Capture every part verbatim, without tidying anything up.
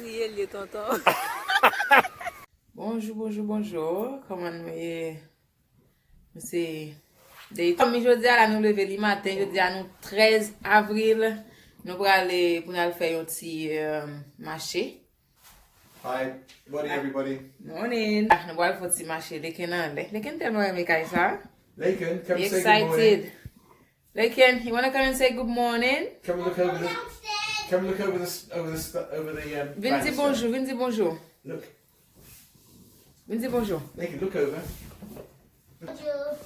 Kriye l ye, tonton. Bonjou, bonjou, bonjou. Kòman nou ye? Nou se Dayton. Fanmi, jodi a la nou leve li maten, jodi a nou trèz avril. Nou prale pou n al fè yon ti, euh, mache. Hi, morning everybody. Morning. Ah, nou pral fè yon ti mache, Laken anlè. Laken tèlman renmen kay sa. Laken, come say good morning. Excited. Laken, you wanna come and say good morning? Come look over the, come look over the, over the, over the, um, banister. Vin di bonjou, vin di bonjou. Look. Vin di bonjou. Laken, look over. Bonjour.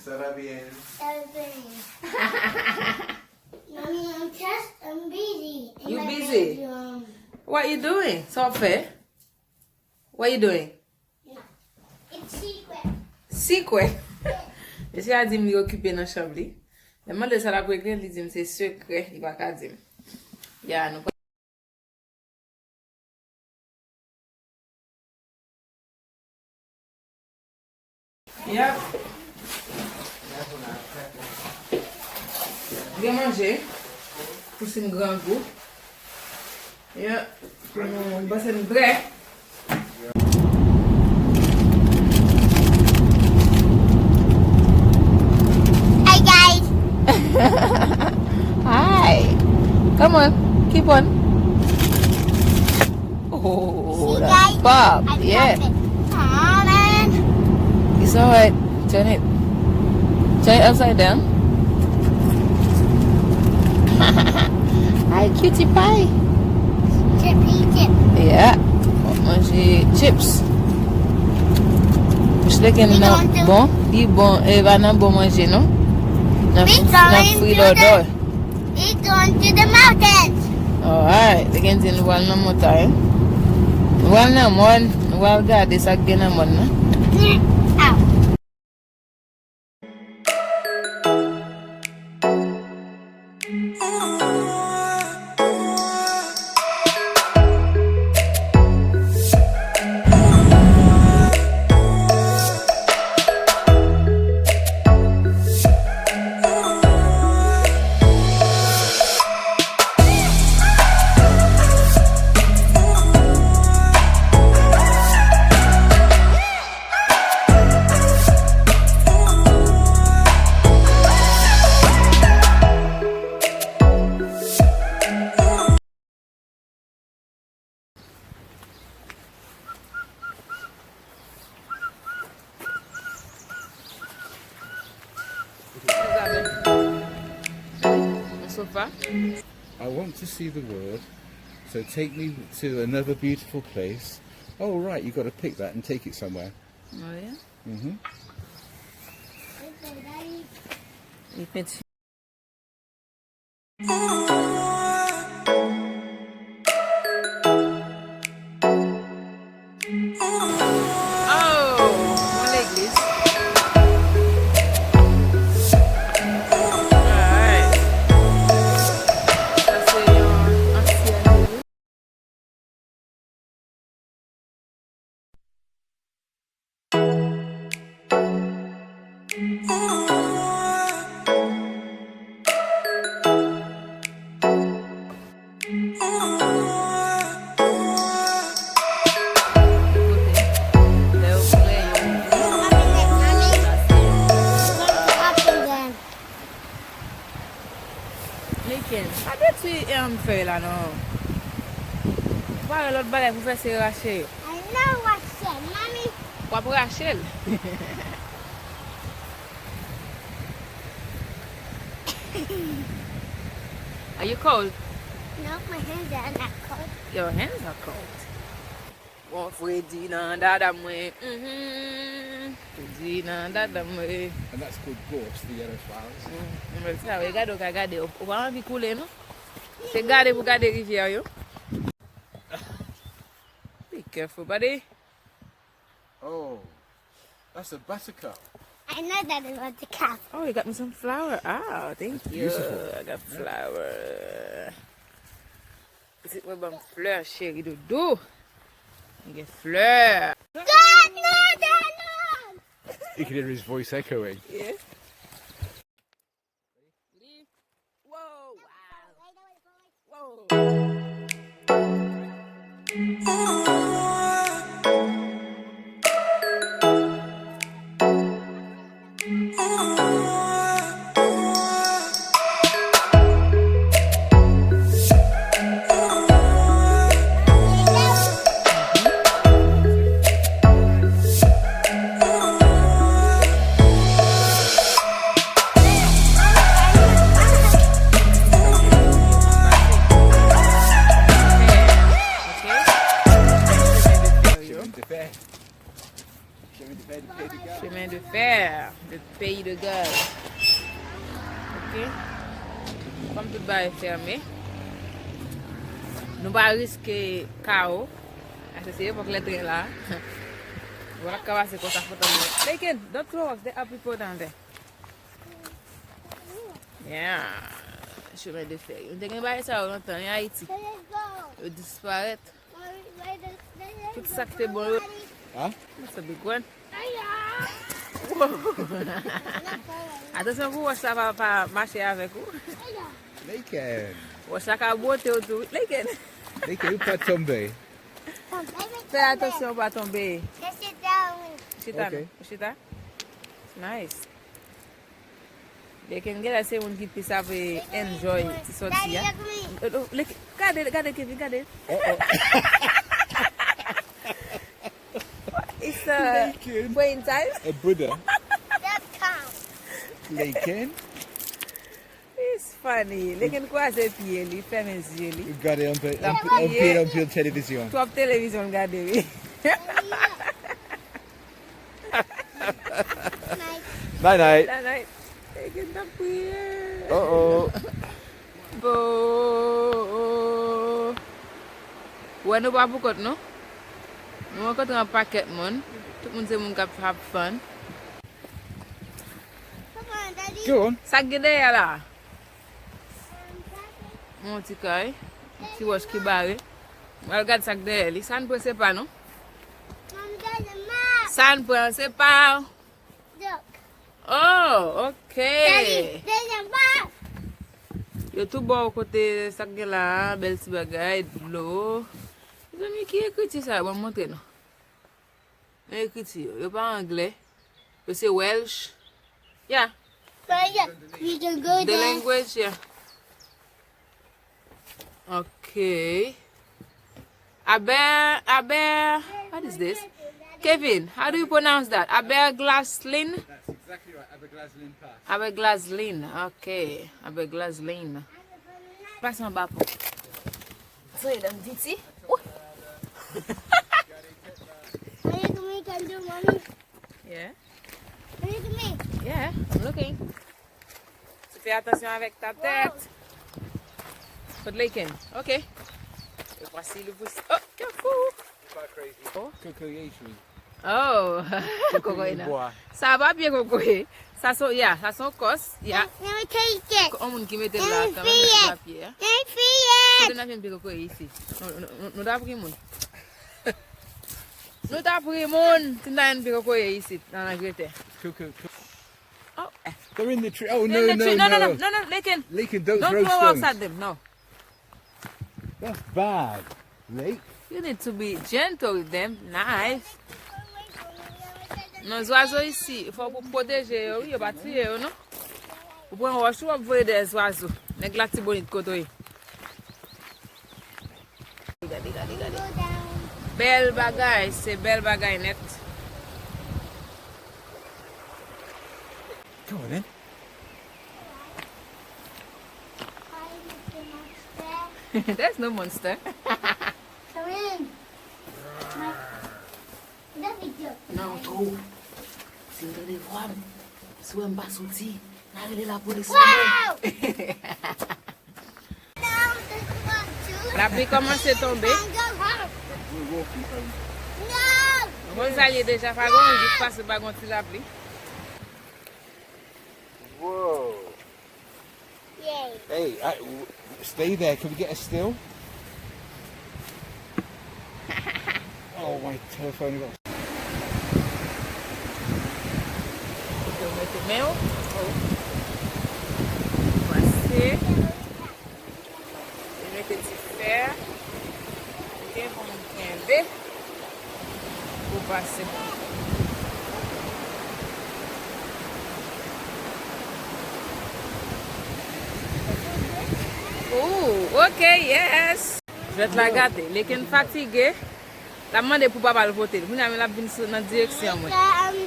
Ça va bien? Ça va bien. Mommy, I'm just, I'm busy in my bedroom. You busy? What you doing? Sa w ap fè? What you doing? No. It's secret. Secret? Yeah. Mesye a di m li okipe nan chanm li. Lè m mande l sa l ap regle, li di m se sekrè, li pa ka di m. Ya, nou Yep. Gen manje. Pou si m grangou. Yep. Pou nou, m panse m prè. Hi, guys. Hi. Come on. Keep on. Oh, that's Bob. Yeah. It's alright. Turn it. Turn it upside down. Ay, cutie pie. Chippy chip. Yeah. Mwen manje chips. Mwen chlekin nan bon. Li bon. E pa nan bon manje, non. Nan fri dòdò. We going to the mountains. Alright. Laken di nou pral nan montay. Nou pral nan mòn. Nou pral gade sa k gen nan mòn nan. Ow. Nan sofa. I want to see the world, so take me to another beautiful place. Oh, right, you gotta pick that and take it somewhere. Oh, yeah? Mm-hmm. Li penti. Oh, bon legliz. Alright. Sa se yon ansyen legliz. Laken, pa detwi, em, fèy la non. Ou pa wè lòt bagay pou fè se rache yo. I love rache, mommy. W ap rache l. Are you cold? No, my hands are not cold. Your hands are cold. Bon, fredi nan dada mwen. Mhm. Fredi nan dada mwen. And that's called gorse, the yellow flowers. Mm, men sa, wè, gade, w ka gade, ou, ou pa anvi koule, non? Se gade pou gade rivyè yo. Be careful, buddy. Oh, that's a buttercup. I know that is buttercup. Oh, you got me some flower. Ah, thank you. That's beautiful. I got flower. Pitit mwen ban m flè, cheri doudou. Mwen gen flè. God, no, no, no. You can hear his voice echoing. Yeah. Whoa, wow. Whoa. Chemin de fer de Pays de Galles. Ok. Kòm tout bagay fèmen, nou pa riske kawo. Paske se epòk lè tren la. Vwala k ka pase konsa foto mwen. Lakin, don't throw up, there are people down there. Yeah. Chemin de fer. Nou te gen bagay sa yo lontan, en Ayiti. Yo disparèt. Tout sa k te bon yo. Hein? That's a big one. Wow. Atansyon pou wòch la pa, pa mache avèk ou. Laken. Wòch la ka bwote w tou. Laken. Laken, ou pa tonbe. Fè atansyon ou pa tonbe. Chita, ok. Chita. Nice. Laken genlè se moun ki plis ap enjoy ti sòti a. Gade, gade, Kevin, gade. It's a praying time. A Buddha. Laken. It's funny. Laken kwaze pye li, fèmen zye li. Gade anpil, anpil, anpil televizyon. Twòp televizyon l gade, wi. Night night. Night night. Laken t ap priye. Oh oh. Bon. Wè nou pa poukont nou. Nou rankontre yon pakèt moun. Tout moun se moun k ap have fun. Sa k gen dèyè la? Yon ti kay. Yon ti wòch ki bare. Mwen al gad sa k dèyè li. Sa n pran se pa nou. Sa n pran se pa. Oh, ok. Yo tou ba w kote sa k gen la a, bèl ti bagay, dlo. Mezanmi, ki ekriti sa yo? Ban m montre nou. Men ekriti yo, yo pa anglè. Yo se Welsh. Yeah. The language, yeah. Ok. Aber, Aber, what is this? Kevin, how do you pronounce that? Aberglaslyn? That's exactly right, Aberglaslyn Pass. Aberglaslyn, ok. Aberglaslyn. Pase anba pon. Soy dan Diti. Ooh. Are you doing can do, mommy? Yeah. Are you doing? Yeah, I'm looking. Tu fais attention avec ta tête. Kot Laken? Ok. Et voici le voici. Oh, careful. Oh. Kokoye tree. Oh, kokoye nan bwa. Sa pa pye kokoye. Sa se, ya, sa se yon kòs. Ya. Let me take it. On moun ki mete l la kanmenm, se pa pye a. Let me see it. Kote n ap jwenn pye kokoye isit? Nou, nou, nou, nou ta pri moun. Nou ta pri moun si n ta jwenn pye kokoye isit, nan Angletè. Coco, co- Oh, eh. They're in the tree. Oh, no, no, no, no, no, no, no, Laken. Laken, don't throw stones. Don't throw rocks at them, no. That's bad, Lake. You need to be gentle with them. Nice. Non, zwazo isi, fò pou pwoteje yo, wi, yo pa tiye yo, non. Ou pran wòch, ou ap voye dèyè zwazo. Nèg Latibonit kote w ye. Gade, gade, gade. Bèl bagay, se bèl bagay nèt. Come on, man. There's no monster. Come in. Nan twou. Si yo tande vwa m, si yo wè m pa soti, n a rele lapolis pou mwen. Lapli kòmanse tonbe. Nou konn sa l ye deja, pa gen yon jou k pase pa gen yon ti lapli. Wow. Yay. Hey, I, w- stay there. Can we get a still? Oh, my telephone got. Ou mete men w. Oh. Pase. Ou mete ti fè. Ok, bon. Pase. Ooh, ok, yes. Jwèt la gate. Leken fatige. L ap mande pou papa l pote l. Kounye a, men l ap vin sou, nan direksyon mwen. I'm,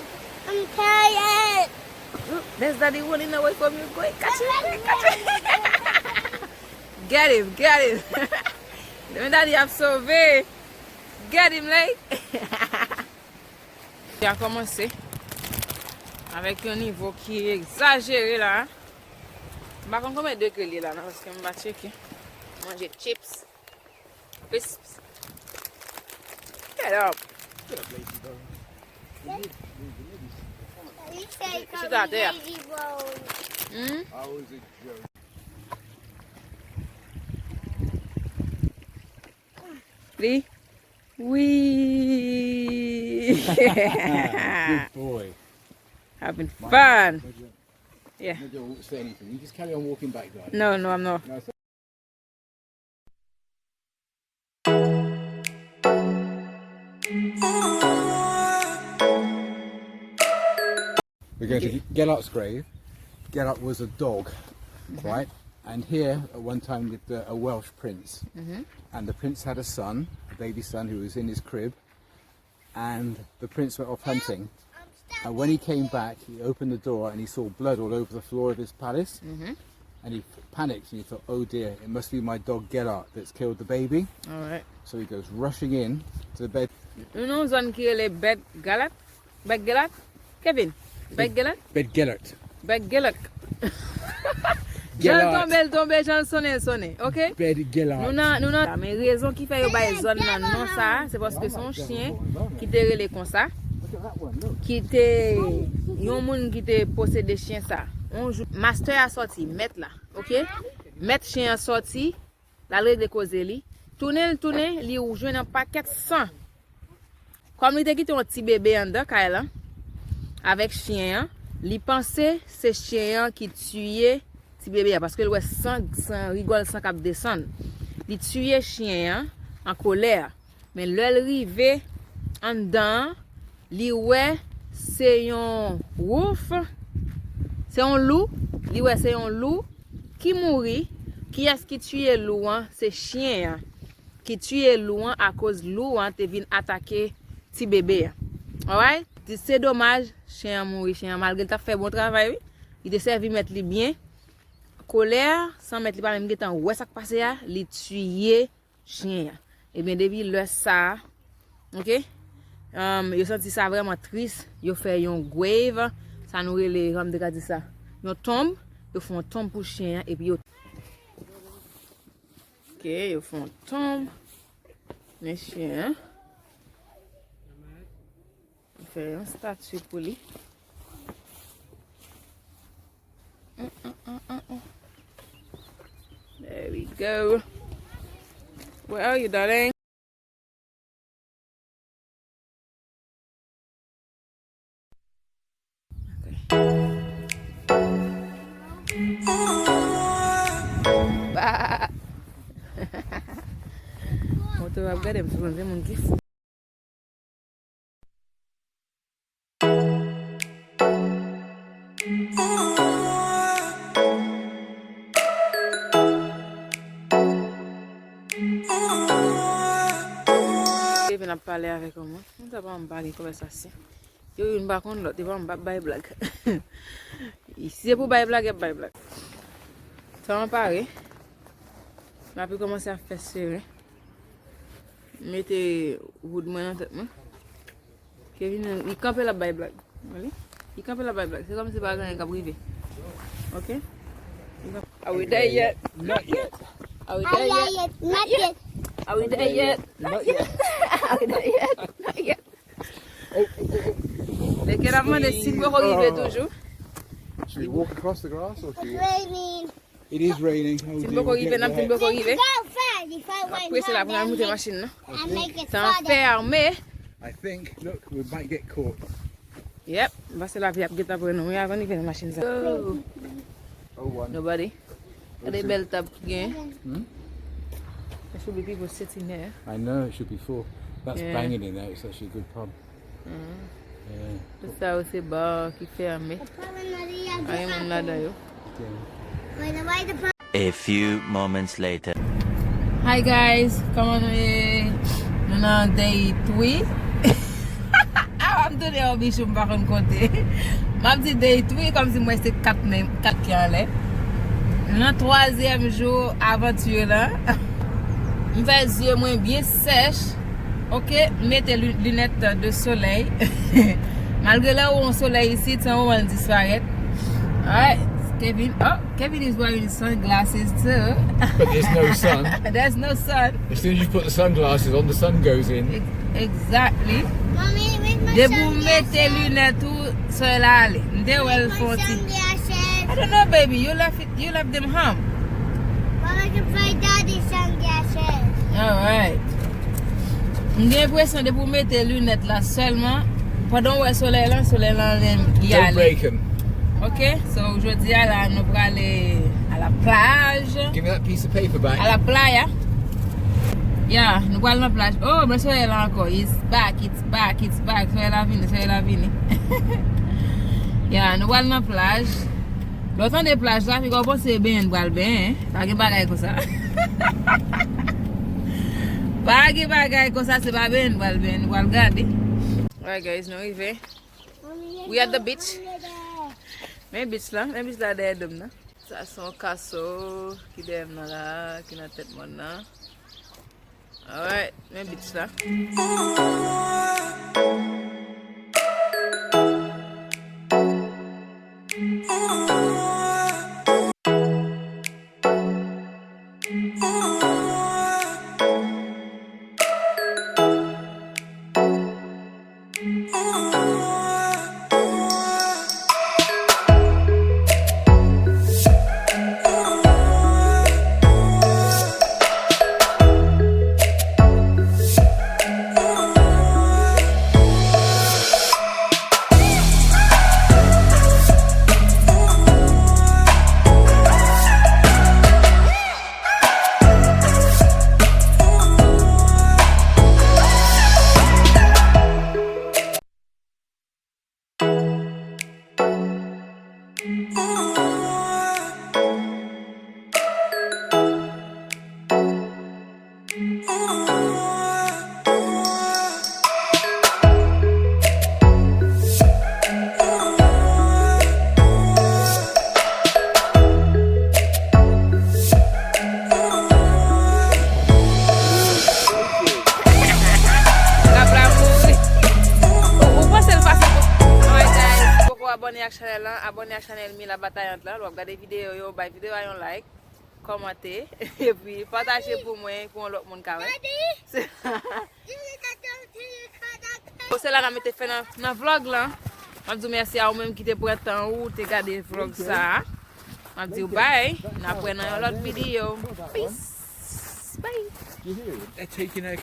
I'm tired. There's daddy running away from you. Go, catch him, catch him. Get him, get him. Demen daddy ap sove. Get him, like. Li a kòmanse avèk yon nivo ki egzajere la. M pa konn konbyen degre li ye la, non, paske m pa tcheke. Manje chips. Crisps. Get up. Get up, lazy bone. Chita atè a. Hmm? Li. Wi. Good boy. Having fun. Yeah. Maybe I won't say anything. You just carry on walking back, darling. No, no, I'm not. No, it's We're going to Gelart's grave. Gelart was a dog, right? And here, at one time, lived a, a Welsh prince. And the prince had a son, a baby son, who was in his crib. And the prince went off hunting. And when he came back, he opened the door and he saw blood all over the floor of his palace. And he panicked and he thought, "Oh dear, it must be my dog Gelart that's killed the baby." Alright. So he goes rushing in to the bed. Nou nan yon zòn ki rele Bèt Galat. Bèt Galat? Kevin? Bèt Galat? Bèt Galat. Bèt Galat. Jan l tonbe, l tonbe, jan l sonnen, l sonnen. Ok? Bèt Galat. Nou nan, nou nan. Men rezon ki fè yo bay zòn nan non sa a, se paske se yon chen ki te rele konsa, ki te, yon moun ki te posede chen sa. Yon jou, mastè a sòti, mèt la, ok? Mèt chen an sòti, l al regle koze li. Tounen l tounen, li jwenn yon pakèt san. Kòm li te kite yon ti bebe anndan kay lan, avèk chen an, li panse se chen an ki tiye ti bebe a, paske l wè san, san, rigòl san k ap desann. Li tiye chen an, an kolè. Men lè l rive anndan an, li wè se yon wolf, se yon lou, li wè se yon lou ki mouri. Kiyès ki tiye lou an? Se chen an ki tiye lou an, akoz lou an te vin atake ti bebe an. Alright? Di se domaj, chen an mouri, chen an, malgre l t ap fè bon travay, wi. Li te sèvi mèt li byen. Kolè, san mèt li pa menm gentan wè sa k pase a, li tiye chen an. Ebyen, depi lè sa a, ok, um, yo santi sa vrèman tris, yo fè yon grave, sa nou rele, kòman m te ka di sa, yon tonb, yo fè yon tonb pou chen an, epi yo, ok, yo fè yon tonb, men chen an. Fè yon stati pou li. Mm, mm, mm, mm, mm. There we go. Where are you, darling? Ok. Ba. Moto ap gade m sou moun, se moun ki fou. Kevin ap pale avèk yon moun. Moun sa pa yon bagay konvèsasyon. Yo youn pa konn lòt, yo pa bay blag. Si se pou bay blag, y ap bay blag. Tan an pare. Lapli kòmanse ap fè seren. Mete wood mwen nan tèt mwen. Kevin, li kanpe l ap bay blag. Li kanpe l ap bay blag. Se kòmsi pa gen anyen k ap rive. Ok? Are we there yet? Not yet. Are we there yet? Not yet. Are we there yet? Not yet. Are we there yet? Not yet. Lè ke n ap mande si n poko rive toujou. Should we walk across the grass or should we? It's raining. It is raining. Oh dear, we'll get wet. Si n poko rive, n ap di n poko rive. Ap prese la pou n al moute machin nan. Tan fèmen. I think, look, we might get caught. Yep, m panse lapli ap gentan pran nou, wi, avan n rive nan machin sa. Oh. Oh, one. Nobody. Gade bèl tab ki gen. Hmm? There should be people sitting there. I know, it should be full. That's banging in there. It's actually a good pub. Tout sa yo se ba ki fèmen. Pa gen moun ladan yo. A few moments later. Hi guys, kòman nou ye? Nou nan day three. Ah, m tounen yon bichou m pa konn konte. M ap di day three kòmsi mwen se kat menm, kat ki anlè. Nou nan twazyèm jou avanti la. M fè zye mwen byen sèch. Ok, m mete li- linèt de solèy. Malgre lè ou yon solèy isit, se yon moman l disparèt. Alright, Kevin. Oh, Kevin is wearing sunglasses too. But there's no sun. There's no sun. As soon as you put the sunglasses on, the sun goes in. Ex- Exactly. Mommy, where's my sunglasses? Depi w mete linèt ou, solèy la ale. M te wè l fon ti. I don't know, baby. You left it, you left them home. Mama, can find daddy sunglasses. Alright. M gen enpresyon depi w mete linèt la sèlman, pandan w wè solèy lan, solèy lan li ale. Don't break 'em. Ok, so jodi a la nou prale a la plaj. Give me that piece of paper back. A la playa. Ya, nou pral nan plaj. Oh, men solèy la ankò. It's back, it's back, it's back. Solèy la vini, solèy la vini. Ya, nou pral nan plaj. Lè w tande plaj la, figi w panse benyen n pral benyen. Pa gen bagay konsa. Pa gen bagay konsa, se pa benyen n pral benyen, n pral gade. Alright guys, nou rive. We at the beach. Men beach la, men beach la dèyè dòm nan. Sa se yon kaso ki dèyè m nan la, ki nan tèt mòn nan. Alright, men beach la. L ap la mouri. Ou, ou panse l fasil pou, alright guys, poko abòne ak chanèl lan, abòne ak chanèl Mila Batayant lan, w ap gade videyo yo, bay videyo a yon like, kòmante, epi pataje pou mwen, pou yon lòt moun ka wè. Daddy! Se- Bon, se la n a mete fen nan, nan vlog lan. M ap di w mèsi a ou menm ki te pran tan ou te gade vlog sa a. M ap di w bye. N ap wè nan yon lòt videyo. Peace. Bye. They're taking their